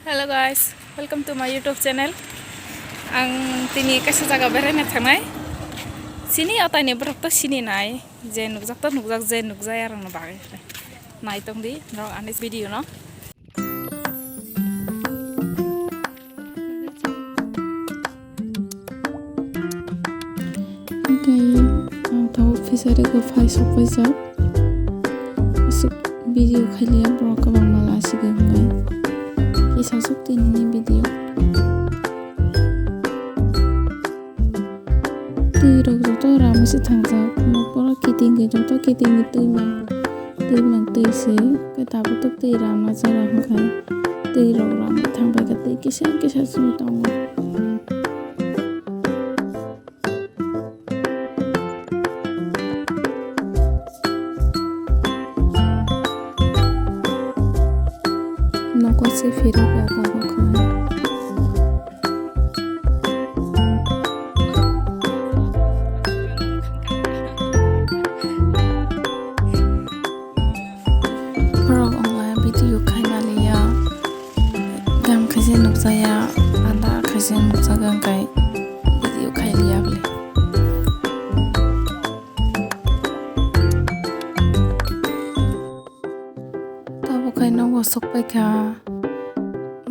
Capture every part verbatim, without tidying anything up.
Hello guys, welcome to my YouTube channel. Ang tini kaisa jaga beraina thangnai. Sini o taini borok to sini nai, je nukjak to nukjak, je nukjaya rokno bagwi. Nai tongdi norok ani video no. Hwnkhe ang tabuk fishery o phai sokpaijak. Aswk video khailiya borok kwbangma lasigi hwnwi. Kisa suk tinini video. Twi rok joto rama se thangjak. Nokphoro kiting khe joto kiting ni twi mang. Twi mang twi se. Khe tabuk twi rama jora hwnkhe. Twi rok rama thangbai khe twi kisa kisa simi tongo. Nogo se phirok ya tabuk khe. Borok wngla video khaimaliya. Gam khaise nukjaya, anda khaise nukjago hwnkhe video khailiya bwle. Tabuk khe nogo sokpaikha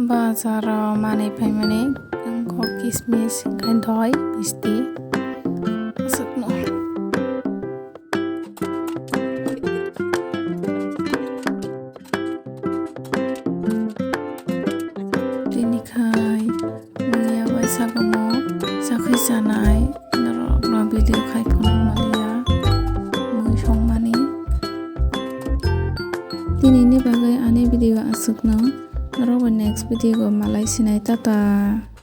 bazaro manwi phaimani, wngkha kismis, hwnkhe doi, misti, aswkno. Tini khai muiya bai sagomo sakhai sanai norokno video khai phunuk maliya mui songmani. Tinini bagwi ani video aswkno, norok bai next video o malai sinai, tata.